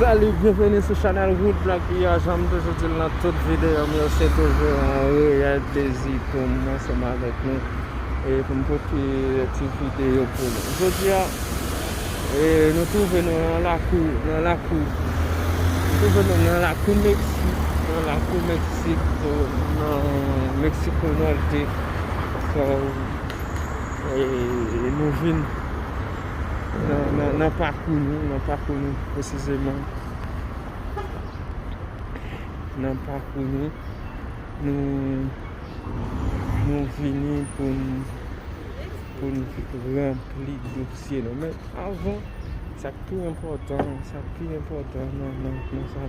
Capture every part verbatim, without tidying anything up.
Salut, bienvenue sur Chanel Wood Black P R. Jan m toujou di l nan tout videyo m yo, se toujou yon reyèl plezi pou m ansanm avèk nou e pou m pote ti videyo pou nou. Jodi a, e, nou twouve nou nan lakou, nan lakou, nou twouve nou nan lakou Meksik, nan lakou Meksik, nan Mexico Norte. So, e, nou vin nan, nan, nan pakou nou, nan pakou nou presizeman. Nan pakou nou, nou, nou vini pou n, pou n ranpli dosye nou. Men avan, sa k pi enpòtan, sa k pi enpòtan nan, nan, nan sa,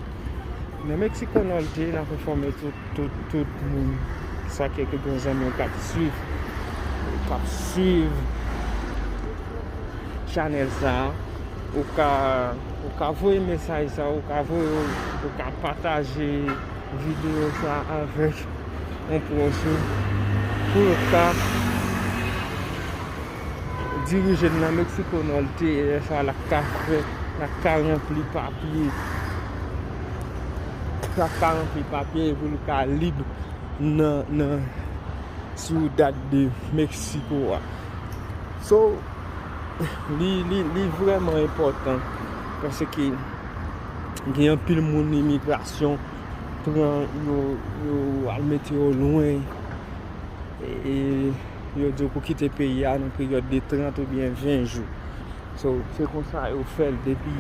nan Mexico Norte, n ap enfòme tout, tout, tout moun, swa ke gen zanmi w k ap swiv, k ap swiv chanèl sa a, ou ka, ou ka voye mesaj sa, ou ka voye, ou ka pataje videyo sa avèk yon pwòch ou, pou yo ka dirije n nan Mexico Norte, e sa l ap ka fè, l ap ka ranpli papye, l ap ka ranpli papye pou l ka lib nan, nan Ciudad de Mexico a. So, li, li, li vrèman enpòtan paske gen anpil moun imigrasyon pran yo, yo al mete yo lwen, e, e yo di w pou kite peyi a nan peryòd de trant oubyen ven jou. So, se konsa yo fè l depi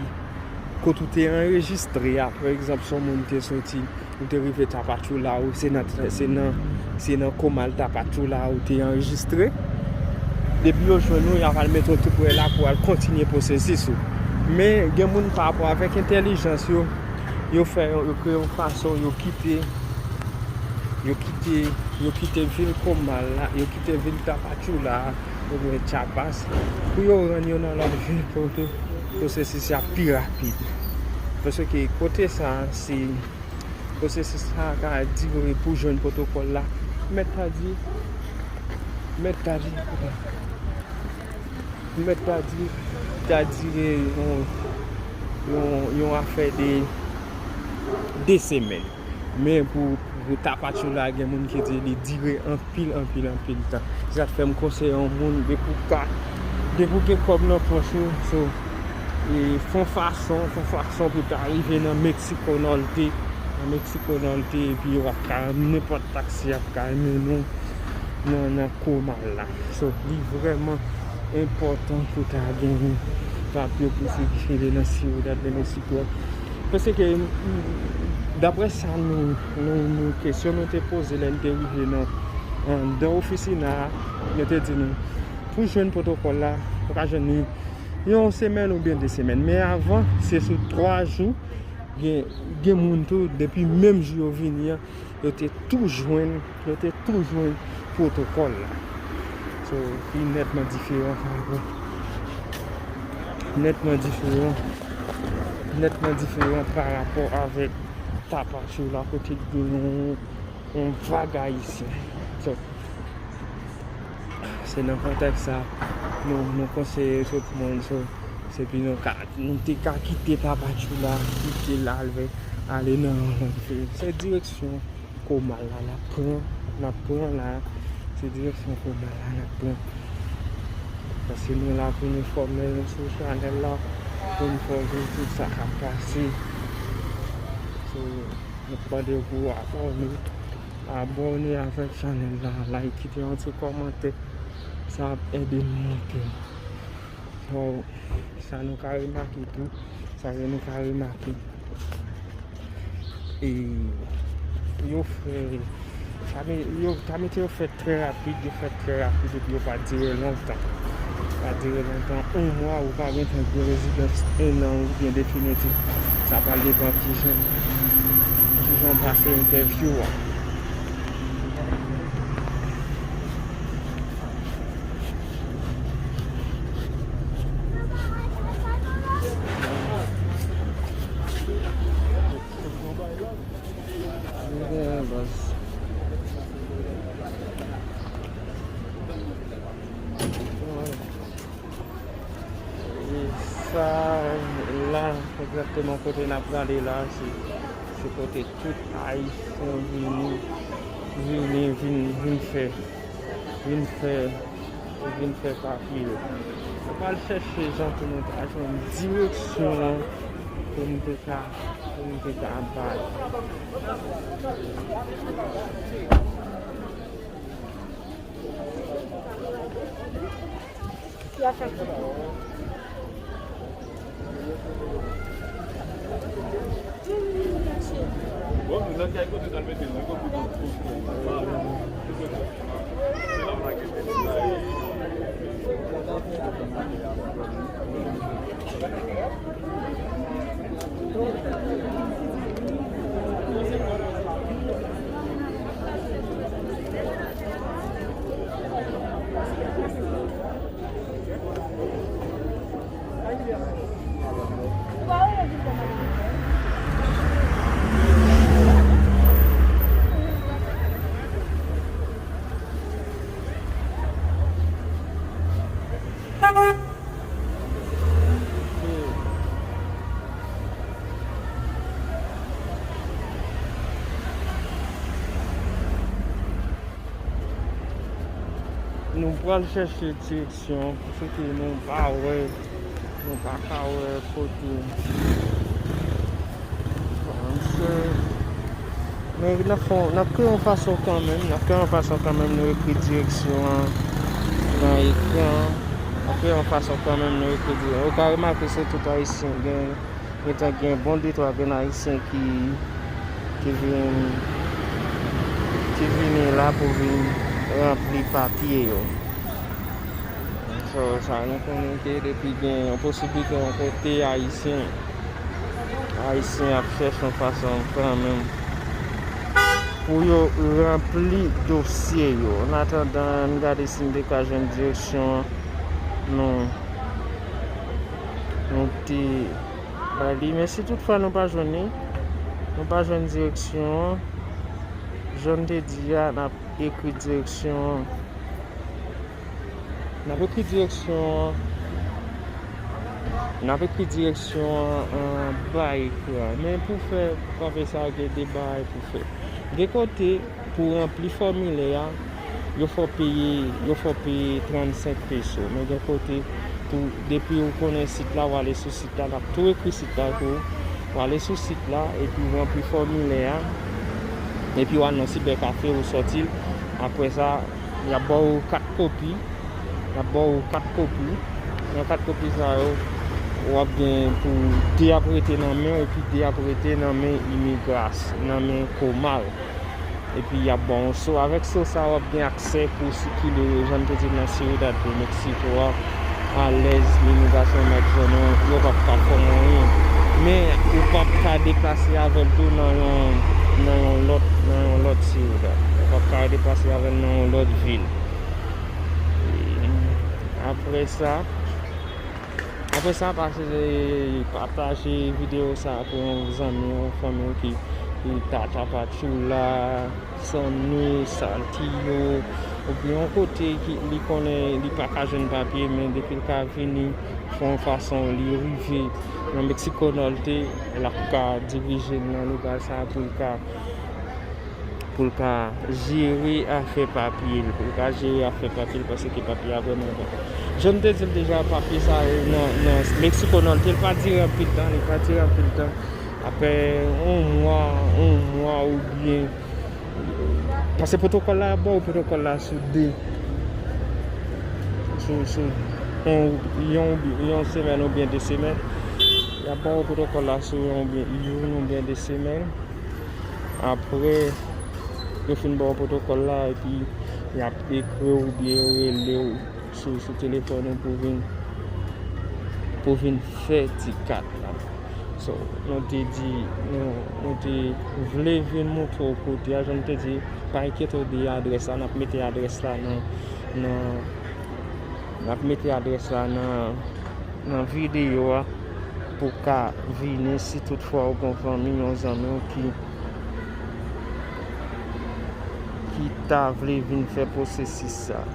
kote ou te anrejistre a. Pa egzanp, si yon moun te soti, ou te rive Tapachula, ou se nan, se nan, se nan komal Tapachula ou te anrejistre. Depi yo jwenn ou, y ap al mete w tou prè la pou al kontinye pwosesis ou. Men, gen moun pa rapò avèk entèlijans yo, yo fè, yo kreye yon fason, yo kite, yo kite, yo kite vil komal la, yo kite vil Tapachula a, oubyen Chiapas, pou yo rann yo nan lòt vil kote pwosesis la pi rapid. Paske kote sa a, se, pwosesis sa a ka dire pou jwenn pwotokòl la. Mèt ta di, mèt ta di, mèt ta di, ta dire yon, yon, yon afè de de semèn. Men pou, pou Tapachula, gen moun ki di li dire anpil, anpil, anpil tan. Se sa k fè m konseye yon moun, depi w ka, depi w gen kòb nan pòch ou, so, e, fè yon fason, fè yon fason pou w ta rive nan Mexico Norte, nan Mexico Norte, epi w ap ka, nenpòt taksi ap ka mennen w nan, nan komal la. So, li vrèman enpòtan pou w ta gen papye pou sikile nan Ciudad de Mexico. Paske, mm, daprè sa nou, nou, nou kesyon nou te poze lè n te rive nan, anndan ofisina a, yo te di nou, pou jwenn pwotokòl la, ou ka jwenn li yon semèn oubyen de semèn. Men avan, se sou twa jou, gen, gen moun tou, depi menm jou yo vini an, yo te tou jwenn, yo te tou jwenn pwotokòl la. So, li nètman diferan pa rapò, nètman diferan, nètman diferan pa rapò avèk Tapachula, kote k gen yon, yon vag Ayisyen. So, se nan kontèks sa nou, nou konseye tout moun. So, se pi nou ka, nou te ka kite Tapachula, kite l al vè, ale nan yon lòt vil. Se direksyon komal la n ap pran, n ap pran la. Se direksyon komal la n ap pran. Paske nou la pou n enfòme nou sou chanèl la, pou n fè w jwenn tout sa k ap pase. So, nou mande w pou w abòne, abòne avèk chanèl la, like, kite yon ti kòmantè. Sa ap ede n monte. So, sa nou ka remake tou, sa ke nou ka remake, e, yo fè, ta me-, yo, ta mete yo fèt trè rapid, yo fèt trè rapid, epi yo pa dire lontan. Pa dire lontan, yon mwa, ou pa gentan gen rezidans en an oubyen definitif. Sa pral depann kijan, kijan w pase entèvyou a. E sa la, Egzakteman kote n ap prale la, se, se kote tout Ayisyen vini, vini, vin, vin fè, vin fè, vin fè papye yo. Nou pral chèche jan pou nou ta jwenn direksyon an pou nou te ka, pou nou te ka bay. Nou pral chèche direksyon, paske nou pa wè, nou pa ka wè kote. Bon, se, men n ap fè, n ap kreye yon fason kanmenm, n ap kreye yon fason kanmenm nou ekri direksyon an nan ekran an. N ap kreye yon fason kanmenm nou ekri direksyon. Ou ka remake se tout Ayisyen gen, gentan gen bon de twa grenn Ayisyen ki, ki vin, ki vini la pou vin ranpli papye yo. So, sa nou konnen ke depi gen yon posiblite yon kote Ayisyen, Ayisyen ap chèche yon fason kanmenm pou yo ranpli dosye yo. An atandan, ann gade si n te ka jwenn direksyon an. Nou, nou te bay li, men si toutfwa nou pa jwenn li, nou pa jwenn direksyon an, jan n te di a, n ap ekri direksyon an. N ap ekri direksyon an. N ap ekri direksyon an anba ekran. Men pou fè, pou kanpe sa, gen de bagay pou fè. Gen kote, pou ranpli fòmilè a, yo fè w peye, yo fè w peye trannsenk peso. Men gen kote, pou, depi ou konnen sit la, w ale sou sit la, n ap tou ekri sit la pou ou. W ale sou sit la, epi w ranpli fòmilè a, epi w al nan sibèkafe, ou sòti l. Apre sa, y ap ba w kat kopi. Y ap ba w kat kopi. Nan kat kopi sa yo, w ap gen pou de ap rete nan men w, epi de ap rete nan men imigras-, nan men komal. Epi y ap ba w yon so. Avèk so sa, w ap gen aksè pou sikile, jan m te di l, nan Ciudad de Mexico a, alèz, imigrasyon mèt jwenn ou, yo p ap ka fè w anyen. Men, ou p ap ka deplase avè l tou nan yon, nan yon lòt, nan yon lòt Ciudad. Ou p ap ka deplase avè l nan yon lòt vil. E, apre sa, apre sa, pase, pataje videyo sa pou yon zanmi, yon fanmi ki, ki ta Tapachula, San Luis, Saltillo, oubyen yon kote ki li konnen li pa ka jwenn papye, men depi l ka vini, fè yon fason li rive nan Mexico Norte, l ap ka dirije l nan lokal sa pou l ka pou l ka jere afè papye l, pou l ka jere afè papye l, paske papye a vrèman bon. Jan m te di l deja, papye sa yo nan, nan Mexico Norte, li pa dire anpil tan, li pa dire anpil tan. Apre yon mwa, yon mwa oubyen, paske pwotokòl la, y ap ba w pwotokòl la sou de, sou, sou yon, yon, yon semèn oubyen de semèn. Y ap ba w pwotokòl la sou yon oubyen, youn oubyen de semèn. Apre, yo fin ba w pwotokòl la, epi y ap ekri w oubyen yo rele w sou, sou telefòn ou pou vin, pou vin fè ti kat la. So, nou te di, nou, nou te vle vin montre w kote a, jan m te di, pa enkyete w de adrès la, n ap mete adrès la nan, nan, n ap mete adrès la nan, nan videyo a pou w ka vini si toutfwa ou gen yon fanmi, yon zanmi w ki, ki ta vle vin fè pwosesis sa.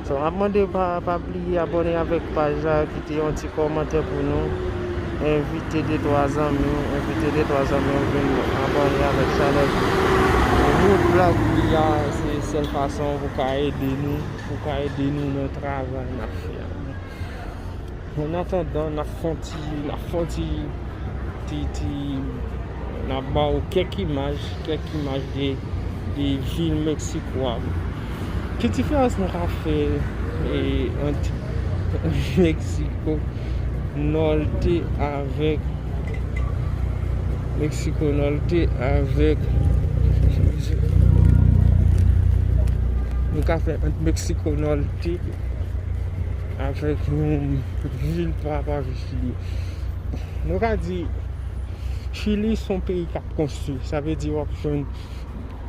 So, m ap mande w pa, pa bliye abòne avèk paj la, kite yon ti kòmantè pou nou. Envite de twa zanmi w, envite de twa zanmi w vin abòne avèk chanèl. Wood Black li a, se sèl fason pou ka ede nou, pou ka ede nou nan travay n ap fè a. An atandan, n ap fè yon ti, n ap fè yon ti, ti, ti, n ap ba w kèk imaj, kèk imaj de, de vil Meksiko a. Ki diferans nou ka fè, e, ant Meksiko Nòte avèk Meksiko Nòte avèk, nou ka fè ant Meksiko Nòte avèk yon vil pa rapò avèk Chili. Nou ka di Chili se yon peyi k ap konstwi. Sa vle di w ap jwenn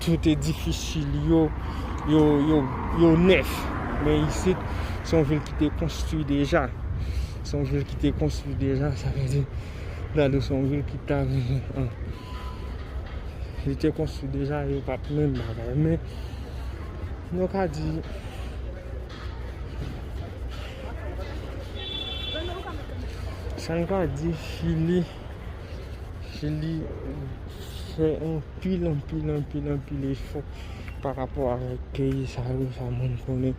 tout edifis Chili yo, yo, yo, yo nèf. Men isit, se yon vil ki te konstwi deja. Se yon vil ki te konstwi deja, sa vle di, gade, se yon vil ki ta vin, an, li te konstwi deja, yo p ap menm bagay. Men, nou ka di, sa n ka di, Chili, Chili fè anpil, anpil, anpil, anpil efò pa rapò avèk peyi sa yo, sa moun konnen,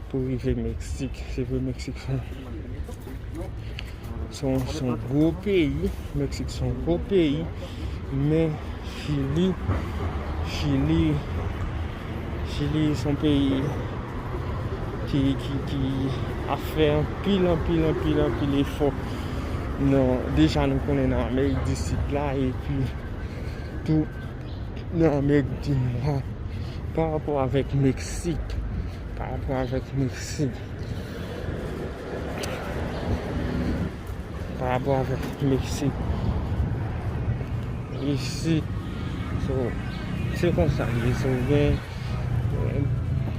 pou rive Meksik. Se vre, Meksik se yon, se yon, se yon gwo peyi. Meksik se yon gwo peyi. Men Chili, Chili, Chili se yon peyi ki, ki, ki ap fè anpil, anpil, anpil, anpil efò. Non, deja nou konnen nan Amerik di Sid la, epi tou nan Amerik di Nwa, pa rapò avèk Meksik, pa rapò avèk Meksik, pa rapò avèk Meksik. Isit, so, se konsa l ye, so, gen,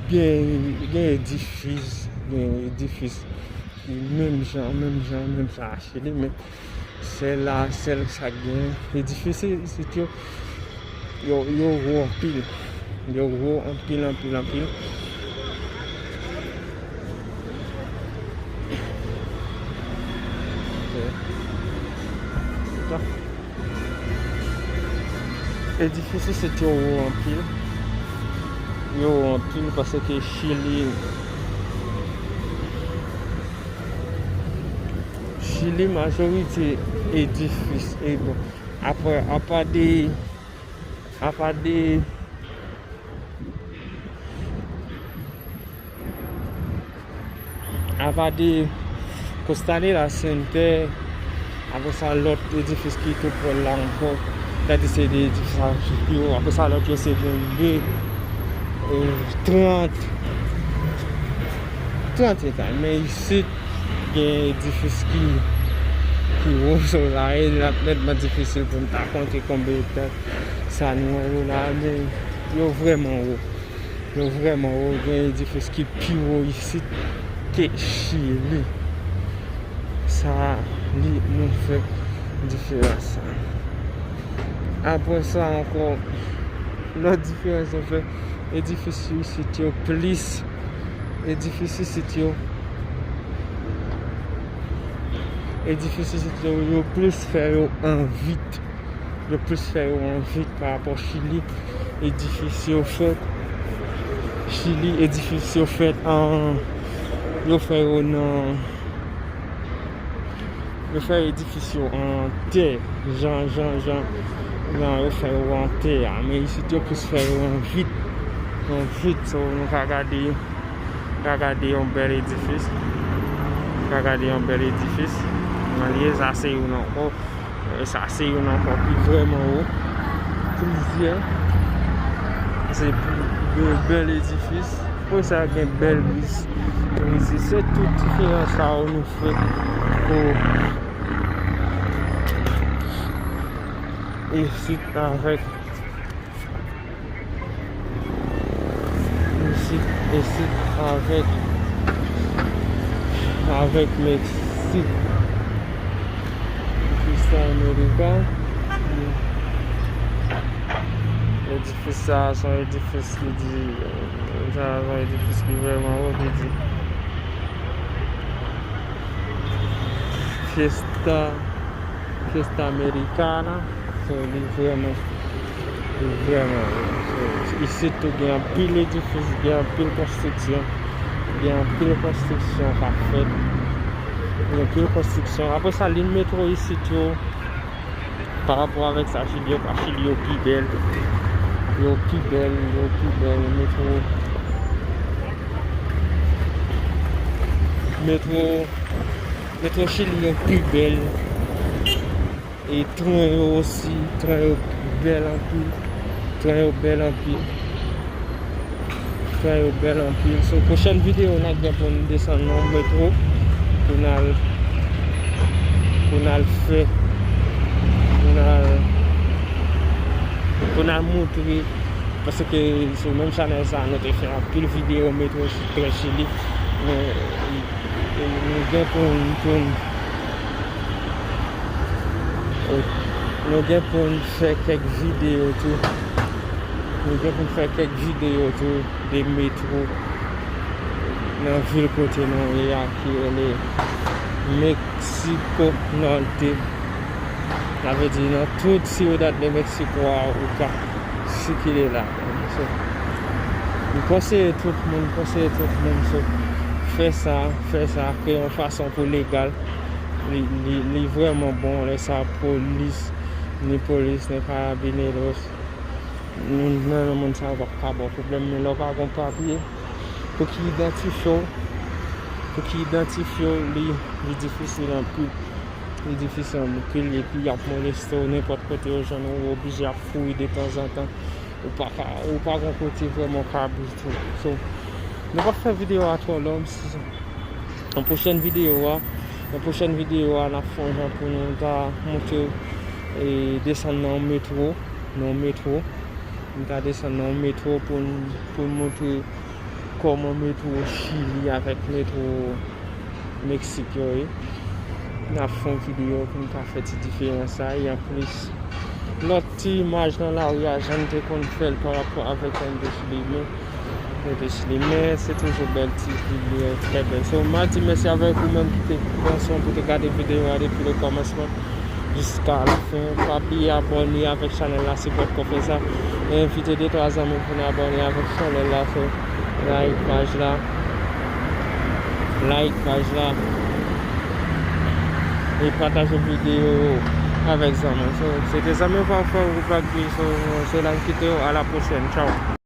gen, gen edifis, gen edifis ki menm jan, menm jan, menm jan a Chili, men sèl la, sèl sa k gen edifis isit yo, yo, yo gwo anpil. Yo gwo anpil, anpil, anpil. Ok. Edifis isit yo wo anpil. Yo wo anpil paske Chili, Chili majorite edifis, e bon, apre, apa de, apa de, apa de Costanera Center, apre sa, lòt edifis ki tou prè la ankò, dat se de edifis sa ki pi wo. Apre sa, lòt yo se vennde, e, trant, trant etaj. Men isit, gen edifis ki, ki wo, so la, e l ap nètman difisil pou n ta konte konbyen etaj sa nou wè yo la, men yo vrèman wo. Yo vrèman wo, gen edifis ki pi wo isit ke Chili. Sa li montre diferans sa. Apre sa ankò, lòt diferans nou fè, edifis isit yo plis, edifis isit yo, edifis isit yo, yo plis fè yo an vit. Yo plis fè yo an vit pa rapò Chili. Edifis yo fèt. Chili, edifis yo fèt an, yo fè yo nan, yo fè edifis yo an tè. Jan, jan, jan, jan yo fè yo an tè a. Men isit yo plis fè yo an vit. An vit, so nou ka gade, ka gade yon bèl edifis. Ka gade yon bèl edifis. Nan lye, sa se youn ankò. E sa se youn ankò ki vrèman wo. Plizyè. Se de bèl edifis. Pou sa gen bèl bis. Isit, se tout diferans sa yo nou fè pou isit avèk Isit, isit avèk, avèk Meksik. Costa America. Edifis sa a se yon edifis ki di, sa a se yon edifis ki vrèman wo, ki di Fiesta Fiesta Americana. So, li vrèman, li vrèman, so, isit tou gen anpil edifis, gen anpil konstriksyon, gen anpil konstriksyon k ap fèt, gen anpil konstriksyon. Apre sa, liy metwo isit yo, pa rapò avèk sa, Chili yo pa Chili, yo pi bèl, yo pi bèl, yo pi bèl, metwo, metwo, metwo Chili yo pi bèl. E tren yo osi, tren yo bèl anpil. Tren yo bèl anpil. Tren yo bèl anpil. So, pwochèn videyo, n ap gen pou n desann nan metwo pou n al, pou n al fè, pou n al, pou n al moutre, paske sou menm chanèl sa, nou te fè anpil videyo metwo tren Chili. Men, e, nou gen pou n, pou n, nou gen pou n fè kèk videyo tou. Nou gen pou n fè kèk videyo tou de metwo nan vil kote nou ye a ki rele Mexico Norte. Sa vle di nan tout Ciudad de Mexico a ou ka sikile la. So, m konseye tout moun, konseye tout moun, so, fè sa, fè sa, kreye yon fason pou legal. Li, li, li vrèman bon, lè sa polis, ni polis, ni karabineros, moun, nan moun sa yo p ap ka ba w pwoblèm, men lè w pa gon papye, pou ki idantifye w, pou ki idantifye w, li, li difisil anpil. Li difisil anpil, epi y ap moleste w nenpòt kote yo jwenn ou, ou oblije ap fouye detanzantan. Ou pa ka, ou pa gon kote vrèman w ka abite. So, nou p ap fè videyo a twò long, si, nan pwochèn videyo a, nan pwochèn videyo a, n ap fè yon jan pou nou ta montre, e, desann nan yon metwo, nan yon metwo. Nou ta desann nan yon metwo pou n, pou n montre kòman metwo Chili avèk metwo Meksik yo ye. N ap fè yon videyo pou n ka fè ti diferans sa. E anplis, lòt ti imaj nan lari a, jan n te konn fè l pa rapò avèk Endes Lime. Endes Lime, se toujou bèl ti videyo, trè bèl. So, m a di mèsi avèk ou menm ki te pran swen pou te gade videyo a depi le kòmansman jiska la fen. Pa bliye abòne avèk chanèl la, sipòt k w fè sa. E envite de twa zanmi pou n abòne avèk chanèl la, fè like paj la, like paj la, e pataje videyo yo avèk zanmi w. So, se te zanmi w pa fè ou Black Boy, so, se la m kite w, a la pwochèn, tchaw.